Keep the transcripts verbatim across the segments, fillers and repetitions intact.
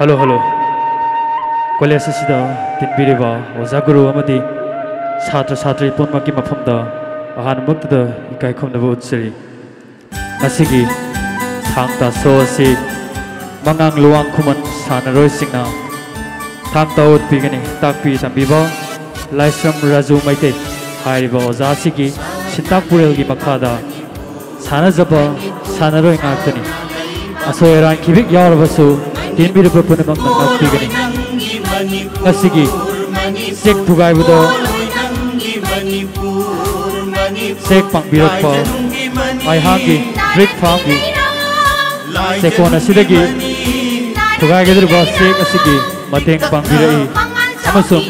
Hello, hello. College ꯑꯁꯤꯗ ꯇꯤꯟꯕꯤꯔꯤꯕ ꯑꯣꯖꯥ ꯒꯨꯔꯨ ꯑꯃꯗꯤ ꯁꯥꯇ꯭ꯔ ꯁꯥꯇ꯭ꯔꯤ ꯄꯨꯝꯅꯃꯛꯀꯤ ꯃꯐꯝꯗ ꯑꯍꯥꯟꯕꯃꯛꯇꯗ ꯏꯀꯥꯏ ꯈꯨꯝꯅꯕ ꯎꯠꯆꯔꯤ꯫ ꯉꯁꯤꯒꯤ ꯊꯥꯡ ꯇꯥ ꯁꯣ ꯑꯁꯤ ꯃꯉꯥꯡ ꯂꯨꯋꯥꯡ ꯈꯨꯃꯟ ꯁꯥꯟꯅꯔꯣꯏꯁꯤꯡꯅ ꯊꯥꯡ ꯇꯥ ꯎꯠꯄꯤꯒꯅꯤ꯫ ꯇꯥꯛꯄꯤ ꯇꯝꯕꯤꯕ ꯂꯥꯏꯁ꯭ꯔꯝ ꯔꯥꯖꯨ ꯃꯩꯇꯩ ꯍꯥꯏꯔꯤꯕ ꯑꯣꯖꯥ ꯑꯁꯤꯒꯤ ꯁꯤꯟꯇꯥꯛ ꯄꯨꯔꯦꯜꯒꯤ ꯃꯈꯥꯗ ꯁꯥꯟꯅꯖꯕ ꯁꯥꯟꯅꯔꯣꯏ ꯉꯥꯛꯇꯅꯤ꯫ ꯑꯁꯣꯏ ꯑꯔꯥꯟ ꯈꯤꯕꯤꯛ ꯌꯥꯎꯔꯕꯁꯨ ꯇꯤꯟꯕꯤꯔꯤꯕ ꯄꯨꯝꯅꯃꯛꯅ ꯉꯥꯛꯄꯤꯒꯅꯤ꯫ ꯉꯁꯤꯒꯤ ꯆꯦꯛ ꯊꯨꯒꯥꯏꯕꯗ ꯆꯦꯛ ꯄꯥꯡꯕꯤꯔꯛꯄ ꯃꯩꯍꯥꯡꯒꯤ ꯕ꯭ꯔꯤꯛ ꯐꯥꯝꯒꯤ ꯆꯦꯛꯀꯣꯟ ꯑꯁꯤꯗꯒꯤ ꯊꯨꯒꯥꯏꯒꯗꯧꯔꯤꯕ ꯆꯦꯛ ꯑꯁꯤꯒꯤ ꯃꯇꯦꯡ ꯄꯥꯡꯕꯤꯔꯛꯏ ꯑꯃꯁꯨꯡ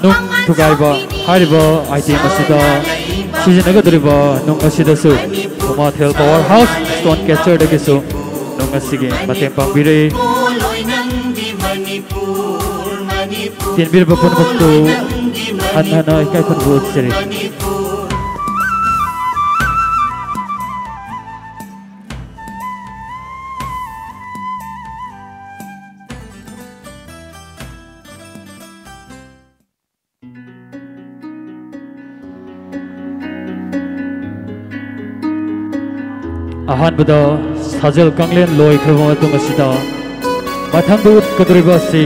ꯅꯨꯡ ꯊꯨꯒꯥꯏꯕ ꯍꯥꯏꯔꯤꯕ ꯑꯥꯏꯇꯦꯝ ꯑꯁꯤꯗ ꯁꯤꯖꯤꯟꯅꯒꯗꯧꯔꯤꯕ ꯅꯨꯡ ꯑꯁꯤꯗꯁꯨ ꯎꯃꯥꯊꯦꯜ ꯄꯋꯥꯔ ꯍꯥꯎꯁ ꯁ꯭ꯇꯣꯟ ꯀꯦꯆꯔꯗꯒꯤꯁꯨ ꯅꯨꯡ ꯑꯁꯤꯒꯤ ꯃꯇꯦꯡ ꯄꯥꯡꯕꯤꯔꯛꯏ꯫ ꯇꯦꯟꯕꯤꯔꯕ ꯄꯨꯝꯅꯃꯛꯄꯨ ꯍꯟꯅ ꯍꯟꯅ ꯏꯀꯥꯏ ꯈꯨꯝꯅꯕ ꯎꯠꯆꯔꯤ꯫ ꯑꯍꯥꯟꯕꯗ ꯁꯥꯖꯦꯜ ꯀꯥꯡꯂꯦꯟ ꯂꯣꯏꯈ꯭ꯔꯕ ꯃꯇꯨꯡ ꯑꯁꯤꯗ ꯃꯊꯪꯗ ꯎꯠꯀꯗꯧꯔꯤꯕ ꯑꯁꯤ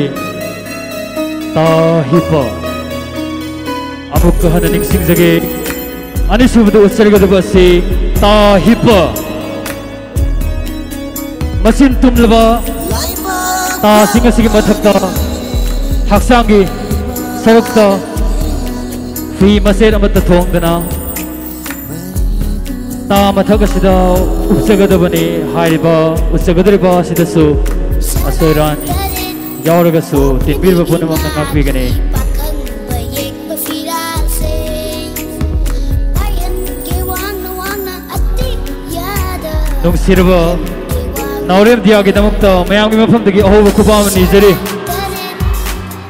ꯇꯥ ꯍꯤꯞꯄ꯫ ꯑꯃꯨꯛꯀ ꯍꯟꯅ ꯅꯤꯡꯁꯤꯡꯖꯒꯦ, ꯑꯅꯤꯁꯨꯕꯗ ꯎꯠꯆꯔꯒꯗꯕ ꯑꯁꯤ ꯇꯥ ꯍꯤꯞꯄ꯫ ꯃꯆꯤꯟ ꯇꯨꯝꯂꯕ ꯇꯥꯁꯤꯡ ꯑꯁꯤꯒꯤ ꯃꯊꯛꯇ ꯍꯛꯆꯥꯡꯒꯤ ꯁꯔꯨꯛꯇ ꯐꯤ ꯃꯆꯦꯠ ꯑꯃꯠꯇ ꯊꯣꯡꯗꯅ ꯇꯥ ꯃꯊꯛ ꯑꯁꯤꯗ ꯎꯞꯆꯒꯗꯕꯅꯤ꯫ ꯍꯥꯏꯔꯤꯕ ꯎꯞꯆꯒꯗꯧꯔꯤꯕ ꯑꯁꯤꯗꯁꯨ ꯑꯁꯣꯏ ꯑꯔꯥꯟ ꯌꯥꯎꯔꯒꯁꯨ ꯇꯤꯟꯕꯤꯔꯤꯕ ꯄꯨꯝꯅꯃꯛꯅ ꯉꯥꯛꯄꯤꯒꯅꯤ꯫ ꯅꯨꯡꯁꯤꯔꯕ ꯅꯥꯎꯔꯦꯝ ꯗꯤꯌꯥꯒꯤꯗꯃꯛꯇ ꯃꯌꯥꯝꯒꯤ ꯃꯐꯝꯗꯒꯤ ꯑꯍꯧꯕ ꯈꯨꯕꯥꯛ ꯑꯃ ꯅꯤꯖꯔꯤ꯫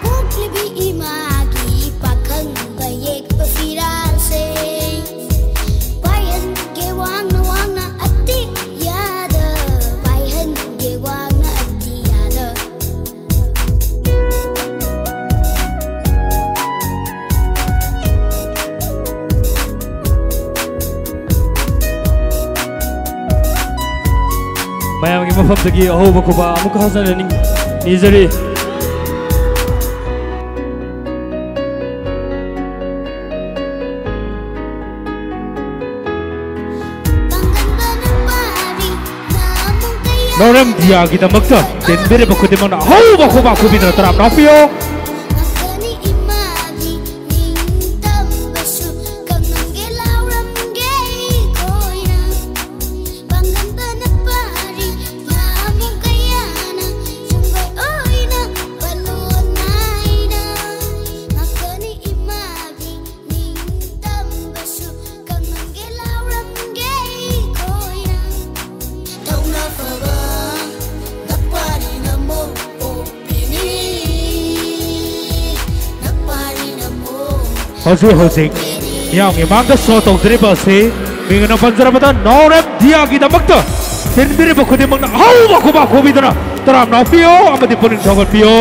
ꯄꯣꯛꯂꯤꯕꯤ ꯏꯃꯥꯒꯤ ꯄꯥꯈꯪꯕ ꯌꯦꯛꯄ ꯐꯤꯔꯥꯜꯁꯦ ꯄꯥꯏꯍꯟꯒꯦ ꯋꯥꯡꯅ ꯋꯥꯡꯅ ꯑꯇꯤꯌꯥꯗ ꯄꯥꯏꯍꯟꯒꯦ ꯋꯥꯡꯅ ꯃꯌꯥꯝꯒꯤ ꯃꯐꯝꯗꯒꯤ ꯑꯍꯧꯕ ꯈꯨꯕꯥꯛ ꯑꯃꯨꯛꯀ ꯍꯟꯅ ꯅꯤꯡ-, ꯅꯤꯖꯔꯤ꯫ ꯅꯥꯎꯔꯦꯝ ꯗꯤꯌꯥꯒꯤꯗꯃꯛꯇ ꯇꯤꯟꯕꯤꯔꯤꯕ ꯈꯨꯗꯤꯡꯃꯛꯅ ꯑꯍꯧꯕ ꯈꯨꯕꯥꯛ ꯈꯨꯕꯤꯗꯨꯅ ꯇꯔꯥꯝꯅ ꯑꯣꯛꯄꯤꯌꯨ꯫ ꯄꯥꯡꯒꯟꯕꯅ ꯄꯥꯔꯤ ꯃꯥꯃꯨ ꯀꯌꯥꯅ ꯁꯨꯝꯕꯣꯏ ꯑꯣꯏꯅ ꯄꯥꯂꯣꯟ ꯅꯥꯏꯅ ꯉꯥꯛꯀꯅꯤ ꯏꯃꯥꯒꯤ ꯅꯤꯡꯇꯝꯕꯁꯨ ꯀꯪꯍꯟꯒꯦ ꯂꯥꯎꯔꯝꯒꯦ ꯑꯩꯈꯣꯏꯅ꯫ ꯊꯧꯅꯥ ꯐꯕ ꯅꯄꯥꯔꯤ ꯅꯃꯣ ꯑꯣ ꯍꯧꯖꯤꯛ ꯍꯧꯖꯤꯛ ꯃꯤꯌꯥꯝꯒꯤ ꯃꯥꯡꯗ ꯁꯣ ꯇꯧꯖꯔꯤꯕ ꯑꯁꯤ ꯃꯤꯡ ꯑꯣꯏꯅ ꯄꯟꯖꯔꯕꯗ ꯅꯥꯎꯔꯦꯝ ꯗꯤꯌꯥꯒꯤꯗꯃꯛꯇ ꯊꯤꯟꯕꯤꯔꯤꯕ ꯈꯨꯗꯤꯡꯃꯛꯅ ꯑꯍꯧꯕ ꯈꯨꯕꯥꯛ ꯈꯨꯕꯤꯗꯨꯅ ꯇꯔꯥꯝꯅ ꯑꯣꯛꯄꯤꯌꯨ ꯑꯃꯗꯤ ꯄꯨꯛꯅꯤꯡ ꯊꯧꯒꯠꯄꯤꯌꯨ꯫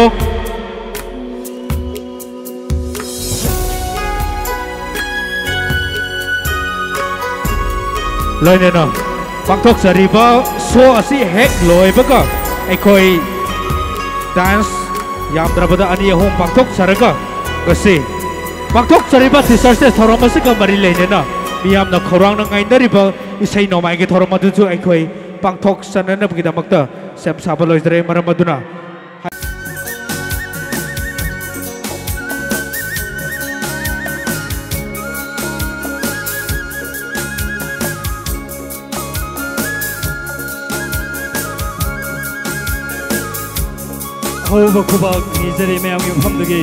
ꯂꯣꯏꯅꯅ ꯄꯥꯡꯊꯣꯛꯆꯔꯤꯕ ꯁꯣ ꯑꯁꯤ ꯍꯦꯛ ꯂꯣꯏꯕꯒ ꯑꯩꯈꯣꯏ ꯗꯥꯟꯁ ꯌꯥꯝꯗ꯭ꯔꯕꯗ ꯑꯅꯤ ꯑꯍꯨꯝ ꯄꯥꯡꯊꯣꯛꯆꯔꯒ ꯉꯁꯤ ꯄꯥꯡꯊꯣꯛꯆꯔꯤꯕ ꯇꯤꯆꯔꯁ ꯗꯦ ꯊꯧꯔꯝ ꯑꯁꯤꯒ ꯃꯔꯤ ꯂꯩꯅꯅ ꯃꯤꯌꯥꯝꯅ ꯈꯧꯔꯥꯡꯅ ꯉꯥꯏꯅꯔꯤꯕ ꯏꯁꯩ ꯅꯣꯡꯃꯥꯏꯒꯤ ꯊꯧꯔꯝ ꯑꯗꯨꯁꯨ ꯑꯩꯈꯣꯏ ꯄꯥꯡꯊꯣꯛꯆꯅꯅꯕꯒꯤꯗꯃꯛꯇ ꯁꯦꯝ ꯁꯥꯕ ꯂꯣꯏꯖꯔꯦ꯫ ꯃꯔꯝ ꯑꯗꯨꯅ ꯑꯍꯧꯕ ꯈꯨꯕꯥꯛ ꯅꯤꯖꯔꯤ ꯃꯌꯥꯝꯒꯤ ꯃꯐꯝꯗꯒꯤ꯫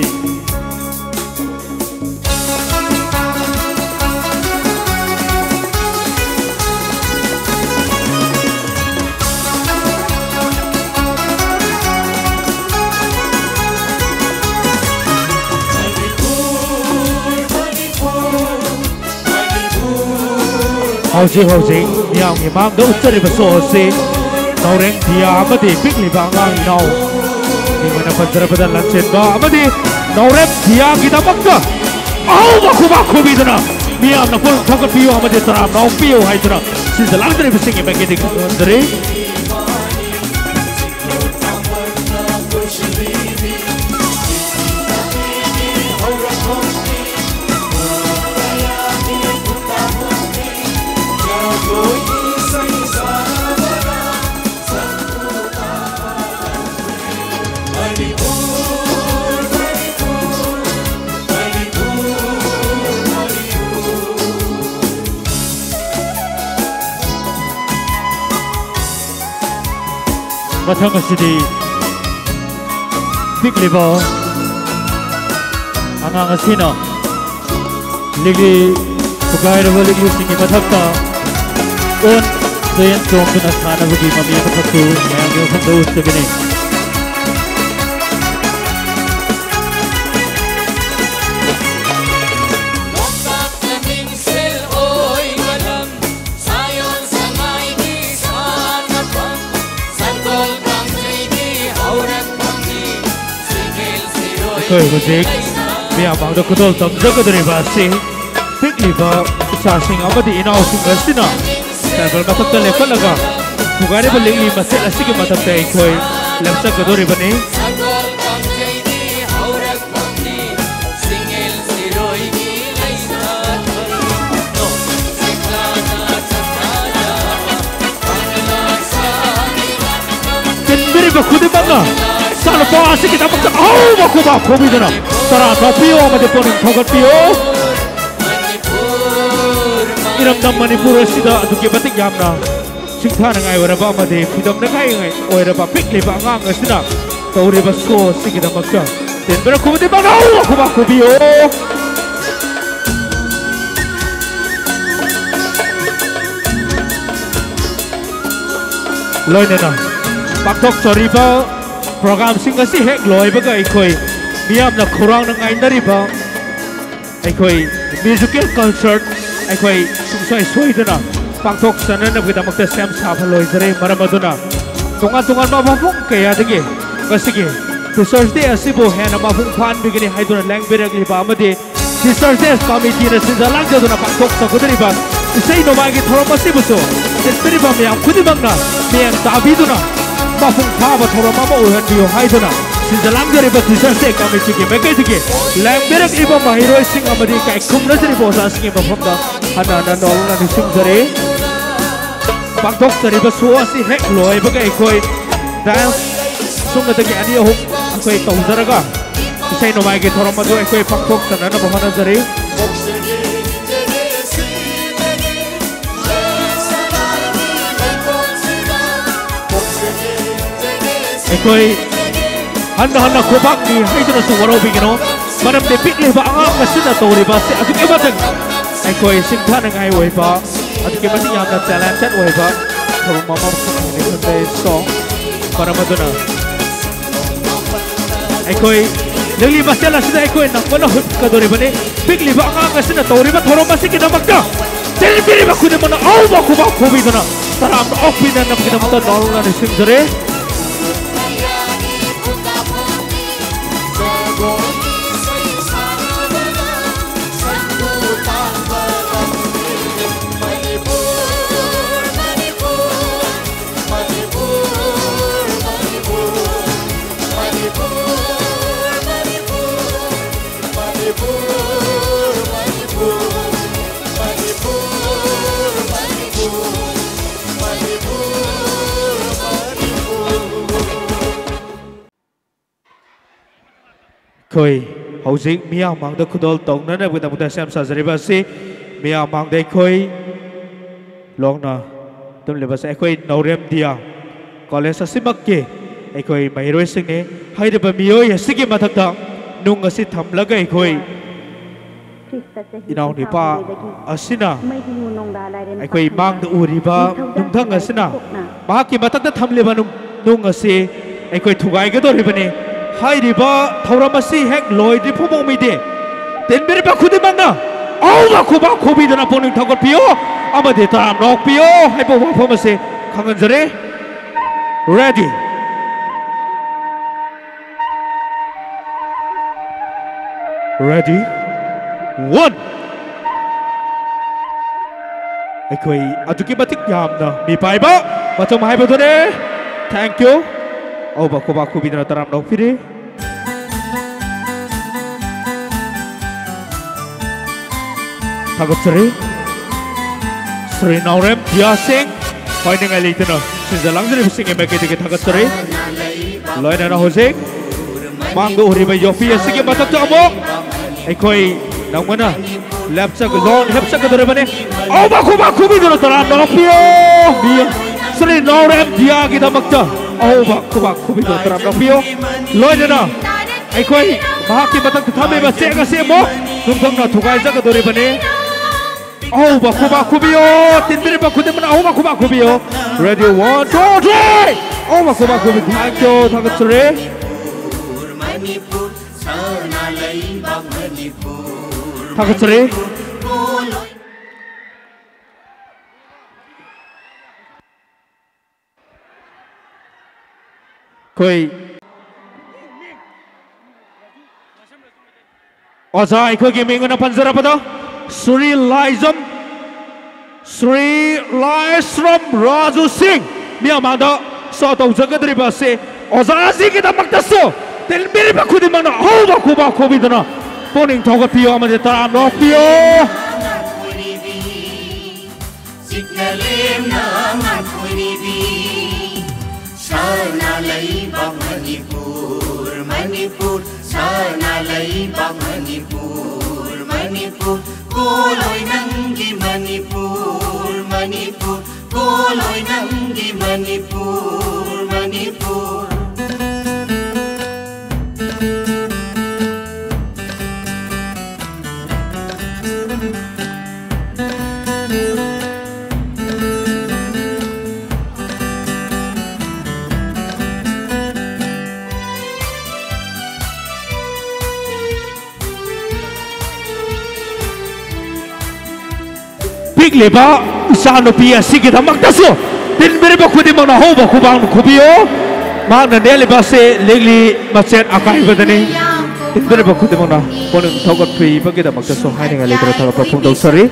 ꯍꯧꯖꯤꯛ ꯍꯧꯖꯤꯛ ꯃꯤꯌꯥꯝꯒꯤ ꯃꯥꯡꯗ ꯎꯠꯆꯔꯤꯕ ꯁꯣ ꯑꯁꯤ ꯅꯥꯎꯔꯦꯝ ꯗꯤꯌꯥ ꯑꯃꯗꯤ ꯄꯤꯛꯂꯤꯕ ꯑꯉꯥꯡ ꯏꯅꯥꯎ ꯃꯤꯡ ꯑꯣꯏꯅ ꯄꯟꯖꯔꯕꯗ ꯂꯟꯆꯦꯟꯕ ꯑꯃꯗꯤ ꯅꯥꯎꯔꯦꯝ ꯗꯤꯌꯥꯒꯤꯗꯃꯛꯇ ꯑꯍꯧꯕ ꯈꯨꯕꯥꯛ ꯈꯨꯕꯤꯗꯨꯅ ꯃꯤꯌꯥꯝꯅ ꯄꯨꯛꯅꯤꯡ ꯊꯧꯒꯠꯄꯤꯌꯨ ꯑꯃꯗꯤ ꯇꯔꯥꯝꯅ ꯑꯣꯛꯄꯤꯌꯨ ꯍꯥꯏꯗꯨꯅ ꯁꯤꯗ ꯂꯥꯡꯗ꯭ꯔꯤꯕꯁꯤꯡꯒꯤ ꯃꯥꯏꯀꯩꯗꯒꯤ ꯈꯪꯍꯟꯖꯔꯤ꯫ ꯃꯊꯪ ꯑꯁꯤꯗꯤ ꯄꯤꯛꯂꯤꯕ ꯑꯉꯥꯡ ꯑꯁꯤꯅ ꯂꯤꯛꯂꯤ, ꯊꯨꯒꯥꯏꯔꯕ ꯂꯤꯛꯂꯤꯁꯤꯡꯒꯤ ꯃꯊꯛꯇ ꯑꯣꯟ ꯆꯦꯟ ꯆꯣꯡꯗꯨꯅ ꯁꯥꯟꯅꯕꯒꯤ ꯃꯃꯤ ꯑꯃꯈꯛꯁꯨ ꯃꯌꯥꯝꯒꯤ ꯃꯐꯝꯗ ꯎꯠꯆꯒꯅꯤ꯫ ꯑꯩꯈꯣꯏ ꯍꯧꯖꯤꯛ ꯃꯤꯌꯥꯝ ꯃꯥꯡꯗ ꯈꯨꯗꯣꯜ ꯇꯝꯖꯒꯗꯧꯔꯤꯕ ꯑꯁꯤ ꯄꯤꯛꯂꯤꯕ ꯏꯆꯥꯁꯤꯡ ꯑꯃꯗꯤ ꯏꯅꯥꯎꯁꯤꯡ ꯑꯁꯤꯅ ꯇꯦꯕꯜ ꯃꯊꯛꯇ ꯂꯦꯞꯈꯠꯂꯒ ꯊꯨꯒꯥꯏꯔꯤꯕ ꯂꯤꯛꯂꯤ ꯃꯆꯦꯠ ꯑꯁꯤꯒꯤ ꯃꯊꯛꯇ ꯑꯩꯈꯣꯏ ꯂꯦꯞꯆꯒꯗꯧꯔꯤꯕꯅꯤ꯫ ꯇꯤꯟꯕꯤꯔꯤꯕ ꯈꯨꯗꯤꯡꯃꯛꯅ ꯏꯆꯥꯅꯨꯄꯥ ꯑꯁꯤꯒꯤꯗꯃꯛꯇ ꯑꯍꯧꯕ ꯈꯨꯕꯥꯛ ꯈꯨꯕꯤꯗꯨꯅ ꯇꯔꯥꯝꯅ ꯑꯣꯛꯄꯤꯌꯨ ꯑꯃꯗꯤ ꯄꯨꯛꯅꯤꯡ ꯊꯧꯒꯠꯄꯤꯌꯨ꯫ ꯏꯔꯝꯗꯝ ꯃꯅꯤꯄꯨꯔ ꯑꯁꯤꯗ ꯑꯗꯨꯛꯀꯤ ꯃꯇꯤꯛ ꯌꯥꯝꯅ ꯁꯤꯡꯊꯥꯅꯤꯡꯉꯥꯏ ꯑꯣꯏꯔꯕ ꯑꯃꯗꯤ ꯐꯤꯗꯝꯅꯤꯡꯉꯥꯏ ꯑꯣꯏꯔꯕ ꯄꯤꯛꯂꯤꯕ ꯑꯉꯥꯡ ꯑꯁꯤꯅ ꯇꯧꯔꯤꯕ ꯁꯣ ꯑꯁꯤꯒꯤꯗꯃꯛꯇ ꯇꯤꯟꯕꯤꯔꯤꯕ ꯈꯨꯗꯤꯡꯃꯛꯅ ꯑꯍꯧꯕ ꯈꯨꯕꯥꯛ ꯈꯨꯕꯤꯌꯨ꯫ ꯂꯣꯏꯅꯅ ꯄꯥꯡꯊꯣꯛꯆꯔꯤꯕ ꯄ꯭ꯔꯣꯒ꯭ꯔꯥꯝꯁꯤꯡ ꯑꯁꯤ ꯍꯦꯛ ꯂꯣꯏꯕꯒ ꯑꯩꯈꯣꯏ ꯃꯤꯌꯥꯝꯅ ꯈꯧꯔꯥꯡꯅ ꯉꯥꯏꯅꯔꯤꯕ ꯑꯩꯈꯣꯏ ꯃ꯭ꯌꯨꯖꯤꯀꯦꯜ ꯀꯟꯁꯔꯠ ꯑꯩꯈꯣꯏ ꯁꯨꯡꯁꯣꯏ ꯁꯣꯏꯗꯅ ꯄꯥꯡꯊꯣꯛꯆꯅꯅꯕꯒꯤꯗꯃꯛꯇ ꯁꯦꯝ ꯁꯥꯕ ꯂꯣꯏꯖꯔꯦ꯫ ꯃꯔꯝ ꯑꯗꯨꯅ ꯇꯣꯉꯥꯟ ꯇꯣꯉꯥꯟꯕ ꯃꯐꯝ ꯀꯌꯥꯗꯒꯤ ꯉꯁꯤꯒꯤ ꯇꯤꯆꯔꯁ ꯗꯦ ꯑꯁꯤꯕꯨ ꯍꯦꯟꯅ ꯃꯄꯨꯡ ꯐꯥꯍꯟꯕꯤꯒꯅꯤ ꯍꯥꯏꯗꯨꯅ ꯂꯦꯡꯕꯤꯔꯛꯂꯤꯕ ꯑꯃꯗꯤ ꯇꯤꯆꯔꯁ ꯗꯦ ꯀꯃꯤꯇꯤꯅ ꯁꯤꯟꯖ ꯂꯥꯡꯖꯗꯨꯅ ꯄꯥꯡꯊꯣꯛꯆꯒꯗꯧꯔꯤꯕ ꯏꯁꯩ ꯅꯣꯡꯃꯥꯏꯒꯤ ꯊꯧꯔꯝ ꯑꯁꯤꯕꯨꯁꯨ ꯇꯤꯟꯕꯤꯔꯤꯕ ꯃꯤꯌꯥꯝ ꯈꯨꯗꯤꯡꯃꯛꯅ ꯃꯤꯠꯌꯦꯡ ꯇꯥꯕꯤꯗꯨꯅ ꯃꯄꯨꯡ ꯐꯥꯕ ꯊꯧꯔꯝ ꯑꯃ ꯑꯣꯏꯍꯟꯕꯤꯌꯨ ꯍꯥꯏꯗꯨꯅ ꯁꯤꯟꯖ ꯂꯥꯡꯖꯔꯤꯕ ꯇꯤꯆꯔꯁ ꯗꯦ ꯀꯃꯤꯇꯤꯒꯤ ꯃꯥꯏꯀꯩꯗꯒꯤ ꯂꯦꯡꯕꯤꯔꯛꯂꯤꯕ ꯃꯍꯩꯔꯣꯏꯁꯤꯡ ꯑꯃꯗꯤ ꯏꯀꯥꯏ ꯈꯨꯝꯅꯖꯔꯤꯕ ꯑꯣꯖꯥꯁꯤꯡꯒꯤ ꯃꯐꯝꯗ ꯍꯟꯅ ꯍꯟꯅ ꯅꯧꯅ ꯅꯤꯡꯁꯤꯡꯖꯔꯤ꯫ ꯄꯥꯡꯊꯣꯛꯆꯔꯤꯕ ꯁꯣ ꯑꯁꯤ ꯍꯦꯛ ꯂꯣꯏꯕꯒ ꯑꯩꯈꯣꯏ ꯗꯥꯟꯁ ꯁꯣꯝꯗꯒꯤ ꯑꯅꯤ ꯑꯍꯨꯝ ꯑꯩꯈꯣꯏ ꯇꯧꯖꯔꯒ ꯏꯁꯩ ꯅꯣꯡꯃꯥꯏꯒꯤ ꯊꯧꯔꯝ ꯑꯗꯨ ꯑꯩꯈꯣꯏ ꯄꯥꯡꯊꯣꯛꯆꯅꯅꯕ ꯍꯣꯠꯅꯖꯔꯤ꯫ ꯑꯩꯈꯣꯏ ꯍꯟꯅ ꯍꯟꯅ ꯈꯨꯕꯥꯛꯅꯤ ꯍꯥꯏꯗꯨꯅꯁꯨ ꯋꯥꯔꯧꯕꯤꯒꯅꯨ꯫ ꯃꯔꯝꯗꯤ ꯄꯤꯛꯂꯤꯕ ꯑꯉꯥꯡ ꯑꯁꯤꯅ ꯇꯧꯔꯤꯕ ꯑꯁꯤ ꯑꯗꯨꯛꯀꯤ ꯃꯇꯤꯛ ꯑꯩꯈꯣꯏ ꯁꯤꯡꯊꯥꯅꯤꯡꯉꯥꯏ ꯑꯣꯏꯕ, ꯑꯗꯨꯛꯀꯤ ꯃꯇꯤꯛ ꯌꯥꯝꯅ talented ꯑꯣꯏꯕ ꯊꯧꯔꯝ ꯑꯃꯈꯛꯅꯤ ꯈꯟꯖꯩ꯫ So, ꯃꯔꯝ ꯑꯗꯨꯅ ꯑꯩꯈꯣꯏ ꯂꯤꯛꯂꯤ ꯃꯁꯦꯜ ꯑꯁꯤꯗ ꯑꯩꯈꯣꯏ ꯅꯪꯕꯅ ꯍꯨꯠꯀꯗꯧꯔꯤꯕꯅꯤ꯫ ꯄꯤꯛꯂꯤꯕ ꯑꯉꯥꯡ ꯑꯁꯤꯅ ꯇꯧꯔꯤꯕ ꯊꯧꯔꯝ ꯑꯁꯤꯒꯤꯗꯃꯛꯇ ꯇꯤꯟꯕꯤꯔꯤꯕ ꯈꯨꯗꯤꯡꯃꯛꯅ ꯑꯍꯧꯕ ꯈꯨꯕꯥꯛ ꯈꯨꯕꯤꯗꯨꯅ ꯇꯔꯥꯝꯅ ꯑꯣꯛꯄꯤꯅꯅꯕꯒꯤꯗꯃꯛꯇ ꯅꯧꯅ ꯅꯤꯡꯁꯤꯡꯖꯔꯤ꯫ ꯑꯩꯈꯣꯏ ꯍꯧꯖꯤꯛ ꯃꯤꯌꯥꯝ ꯃꯥꯡꯗ ꯈꯨꯗꯣꯜ ꯇꯧꯅꯅꯕꯒꯤꯗꯃꯛꯇ ꯁꯦꯝ ꯁꯥꯖꯔꯤꯕ ꯑꯁꯤ ꯃꯤꯌꯥꯝ ꯃꯥꯡꯗ ꯑꯩꯈꯣꯏ ꯂꯣꯡꯅ ꯇꯨꯝꯂꯤꯕꯁꯦ ꯑꯩꯈꯣꯏ ꯅꯥꯎꯔꯦꯝ ꯗꯤꯌꯥ ꯀꯣꯂꯦꯖ ꯑꯁꯤꯃꯛꯀꯤ ꯑꯩꯈꯣꯏ ꯃꯍꯩꯔꯣꯏꯁꯤꯡꯅꯤ꯫ ꯍꯥꯏꯔꯤꯕ ꯃꯤꯑꯣꯏ ꯑꯁꯤꯒꯤ ꯃꯊꯛꯇ ꯅꯨꯡ ꯑꯁꯤ ꯊꯝꯂꯒ ꯑꯩꯈꯣꯏ ꯏꯅꯥꯎꯅꯨꯄꯥ ꯑꯁꯤꯅ ꯑꯩꯈꯣꯏ ꯃꯥꯡꯗ ꯎꯔꯤꯕ ꯅꯨꯡꯊꯪ ꯑꯁꯤꯅ ꯃꯍꯥꯛꯀꯤ ꯃꯊꯛꯇ ꯊꯝꯂꯤꯕ ꯅꯨꯡ-, ꯅꯨꯡ ꯑꯁꯤ ꯑꯩꯈꯣꯏ ꯊꯨꯒꯥꯏꯒꯗꯧꯔꯤꯕꯅꯤ꯫ ꯍꯥꯏꯔꯤꯕ ꯊꯧꯔꯝ ꯑꯁꯤ ꯍꯦꯛ ꯂꯣꯏꯗ꯭ꯔꯤ ꯐꯥꯎꯕ ꯃꯤꯗꯤ ꯇꯤꯟꯕꯤꯔꯤꯕ ꯈꯨꯗꯤꯡꯃꯛꯅ ꯑꯍꯧꯕ ꯈꯨꯕꯥꯛ ꯈꯨꯕꯤꯗꯨꯅ ꯄꯨꯛꯅꯤꯡ ꯊꯧꯒꯠꯄꯤꯌꯨ ꯑꯃꯗꯤ ꯇꯔꯥꯝꯅ ꯑꯣꯛꯄꯤꯌꯨ ꯍꯥꯏꯕ ꯋꯥꯐꯝ ꯑꯁꯤ ꯈꯪꯍꯟꯖꯔꯤ꯫ Ready? Ready? One. ꯑꯩꯈꯣꯏ ꯑꯗꯨꯛꯀꯤ ꯃꯇꯤꯛ ꯌꯥꯝꯅ ꯃꯤꯄꯥꯏꯕ ꯃꯇꯝ ꯍꯥꯏꯕꯗꯨꯅꯦ꯫ Thank you. ꯑꯍꯧꯕ ꯈꯨꯕꯥꯛ ꯈꯨꯕꯤꯗꯨꯅ ꯇꯔꯥꯝꯅ ꯑꯣꯛꯄꯤꯔꯤ꯫ ꯊꯥꯒꯠꯆꯔꯤ꯫ ꯁ꯭ꯔꯤ ꯅꯥꯎꯔꯦꯝ ꯗꯤꯌꯥ ꯁꯤꯡ, ꯍꯣꯏꯅꯤꯡꯉꯥꯏ ꯂꯩꯇꯅ ꯁꯤꯟꯖ ꯂꯥꯡꯖꯔꯤꯕꯁꯤꯡꯒꯤ ꯃꯥꯏꯀꯩꯗꯒꯤ ꯊꯥꯒꯠꯆꯔꯤ꯫ ꯂꯣꯏꯅꯅ ꯍꯧꯖꯤꯛ ꯃꯥꯡꯗ ꯎꯔꯤꯕ ꯌꯣꯄꯤ ꯑꯁꯤꯒꯤ ꯃꯊꯛꯇ ꯑꯃꯨꯛ ꯑꯩꯈꯣꯏ ꯅꯧꯅ ꯂꯦꯞꯆ-, ꯂꯣꯡ ꯂꯦꯞꯆꯒꯗꯧꯔꯤꯕꯅꯤ꯫ ꯑꯍꯧꯕ ꯈꯨꯕꯥꯛ ꯈꯨꯕꯤꯗꯨꯅ ꯇꯔꯥꯝꯅ ꯑꯣꯛꯄꯤꯌꯨ꯫ ꯃꯤ ꯁ꯭ꯔꯤ ꯅꯥꯎꯔꯦꯝ ꯗꯤꯌꯥꯒꯤꯗꯃꯛꯇ꯫ ꯑꯍꯧꯕ ꯈꯨꯕꯥꯛ ꯈꯨꯕꯤꯗꯣ ꯇꯔꯥꯝꯅ ꯂꯧꯕꯤꯌꯨ꯫ ꯂꯣꯏꯅꯅ ꯑꯩꯈꯣꯏ ꯃꯍꯥꯛꯀꯤ ꯃꯊꯛꯇ ꯊꯝꯂꯤꯕ ꯆꯦꯛ ꯑꯁꯤ ꯑꯃꯨꯛ ꯅꯨꯡꯊꯪꯅ ꯊꯨꯒꯥꯏꯖꯒꯗꯧꯔꯤꯕꯅꯤ꯫ ꯑꯍꯧꯕ ꯈꯨꯕꯥꯛ ꯈꯨꯕꯤꯌꯣ꯫ ꯇꯤꯟꯕꯤꯔꯤꯕ ꯈꯨꯗꯤꯡꯃꯛꯅ ꯑꯍꯧꯕ ꯈꯨꯕꯥꯛ ꯈꯨꯕꯤꯌꯣ꯫ Ready, one, two, three꯫ ꯑꯍꯧꯕ ꯈꯨꯕꯥꯛ ꯈꯨꯕꯤ꯫ Thank you, ꯊꯥꯒꯠꯆꯔꯤ꯫ ꯊꯥꯒꯠꯆꯔꯤ꯫ ꯑꯩꯈꯣꯏ ꯑꯣꯖꯥ ꯑꯩꯈꯣꯏꯒꯤ ꯃꯤꯡ ꯑꯣꯏꯅ ꯄꯟꯖꯔꯕꯗ ꯁ꯭ꯔꯤ ꯂꯥꯏꯖꯝ, ꯁ꯭ꯔꯤ ꯂꯥꯏꯁ꯭ꯔꯝ ꯔꯥꯖꯨ ꯁꯤꯡ ꯃꯤꯌꯥꯝ ꯃꯥꯡꯗ ꯁꯣ ꯇꯧꯖꯒꯗꯧꯔꯤꯕ ꯑꯁꯤ ꯑꯣꯖꯥꯁꯤꯒꯤꯗꯃꯛꯇꯁꯨ ꯇꯤꯟꯕꯤꯔꯤꯕ ꯈꯨꯗꯤꯡꯃꯛꯅ ꯑꯍꯧꯕ ꯈꯨꯕꯥꯛ ꯈꯨꯕꯤꯗꯨꯅ ꯄꯨꯛꯅꯤꯡ ꯊꯧꯒꯠꯄꯤꯌꯨ ꯑꯃꯗꯤ ꯇꯔꯥꯝꯅ ꯑꯣꯛꯄꯤꯌꯨ꯫ ꯆꯤꯛꯅ ꯂꯦꯝꯅ ꯉꯥꯟꯊꯣꯏꯔꯤꯕꯤ ꯁꯅꯥ ꯂꯩꯕꯥꯛ ꯃꯅꯤꯄꯨꯔ, ꯃꯅꯤꯄꯨꯔ, ꯁꯅꯥ ꯂꯩꯕꯥꯛ ꯃꯅꯤꯄꯨꯔ, ꯃꯅꯤꯄꯨꯔ, ꯀꯣꯜꯂꯣꯏ ꯅꯪꯒꯤ ꯃꯅꯤꯄꯨꯔ, ꯃꯅꯤꯄꯨꯔ, ꯀꯣꯜꯂꯣꯏ ꯅꯪꯒꯤ ꯃꯅꯤꯄꯨꯔ, ꯃꯅꯤꯄꯨꯔ꯫ ꯄꯤꯛꯂꯤꯕ ꯏꯆꯥꯅꯨꯄꯤ ꯑꯁꯤꯒꯤꯗꯃꯛꯇꯁꯨ ꯇꯤꯟꯕꯤꯔꯤꯕ ꯈꯨꯗꯤꯡꯃꯛꯅ ꯍꯧꯕ ꯈꯨꯕꯥꯛꯅ ꯈꯨꯕꯤꯌꯨ꯫ ꯃꯍꯥꯛꯅ ꯅꯦꯜꯂꯤꯕ ꯑꯁꯤ ꯂꯤꯛꯂꯤ ꯃꯆꯦꯠ ꯑꯀꯥꯏꯕꯗꯅꯤ꯫ ꯇꯤꯟꯕꯤꯔꯤꯕ ꯈꯨꯗꯤꯡꯃꯛꯅ ꯄꯨꯛꯅꯤꯡ ꯊꯧꯒꯠꯄꯤꯕꯒꯤꯗꯃꯛꯇꯁꯨ ꯍꯥꯏꯅꯤꯡꯉꯥꯏ ꯂꯩꯇꯅ ꯊꯥꯒꯠꯄ ꯐꯣꯡꯗꯣꯛꯆꯔꯤ꯫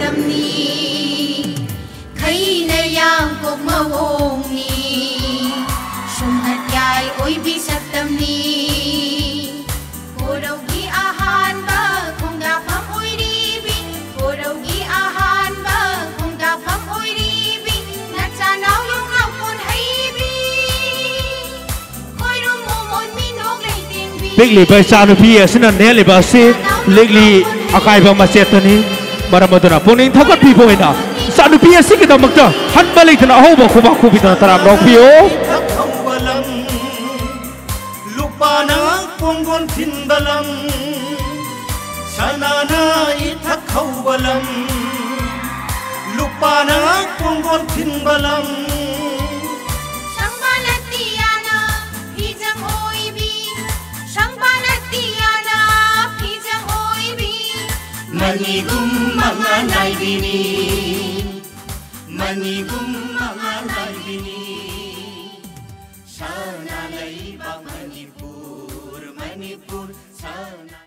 ꯈꯩꯅ ꯌꯥꯡꯀꯣꯛ ꯃꯑꯣꯡꯅꯤ, ꯁꯨꯝꯍꯠ ꯌꯥꯏ ꯑꯣꯏꯕꯤ ꯁꯛꯇꯝꯅꯤ꯫ ꯀꯣꯔꯧꯒꯤ ꯑꯍꯥꯟꯕ ꯈꯣꯡꯗꯥꯐꯝ ꯑꯣꯏꯔꯤꯕꯤ, ꯀꯣꯔꯧꯒꯤ ꯑꯍꯥꯟꯕ ꯈꯣꯡꯗꯥꯐꯝ ꯑꯣꯏꯔꯤꯕꯤ, ꯅꯆꯥꯅꯥꯎ ꯌꯣꯡꯅꯥꯎ ꯀꯣꯟ ꯍꯩꯕꯤ꯫ ꯄꯤꯛꯂꯤꯕ ꯏꯆꯥꯅꯨꯄꯤ ꯑꯁꯤꯅ ꯅꯦꯜꯂꯤꯕ ꯑꯁꯤ ꯂꯤꯛꯂꯤ ꯑꯀꯥꯏꯕ ꯃꯆꯦꯠꯇꯅꯤ꯫ ꯃꯔꯝ ꯑꯗꯨꯅ ꯄꯨꯛꯅꯤꯡ ꯊꯧꯒꯠꯄꯤꯕ ꯑꯣꯏꯅ ꯏꯆꯥꯅꯨꯄꯤ ꯑꯁꯤꯒꯤꯗꯃꯛꯇ ꯍꯟꯕ ꯂꯩꯇꯅ ꯑꯍꯧꯕ ꯈꯨꯕꯥꯛ ꯈꯨꯕꯤꯗꯨꯅ ꯇꯔꯥꯝꯅ ꯑꯣꯛꯄꯤꯌꯨ꯫ ꯂꯨꯄꯥꯅ ꯀꯣꯡꯒꯣꯟ ꯊꯤꯟꯕ ꯂꯝ, ꯁꯅꯥꯅ ꯏꯊꯛ ꯍꯧꯕ ꯂꯝ, ꯂꯨꯄꯥꯅ ꯀꯣꯡꯒꯣꯟ ꯊꯤꯟꯕ ꯂꯝ꯫ ꯁꯪꯕꯥꯂꯥ ꯇꯤꯌꯥꯅ ꯐꯤꯖꯪ ꯑꯣꯏꯕꯤ, ꯁꯪꯕꯥꯂꯥ ꯇꯤꯌꯥꯅ ꯐꯤꯖꯪ ꯑꯣꯏꯕꯤ꯫ ꯃꯅꯤꯒꯨꯝ ꯃꯉꯥꯜ ꯅꯥꯏꯕꯤꯅꯤ, ꯃꯅꯤꯒꯨꯝ ꯃꯉꯥꯜ ꯅꯥꯏꯕꯤꯅꯤ꯫ ꯁꯅꯥ ꯂꯩꯕꯥꯛ ꯃꯅꯤꯄꯨꯔ, ꯃꯅꯤꯄꯨꯔ ꯁꯅꯥ꯫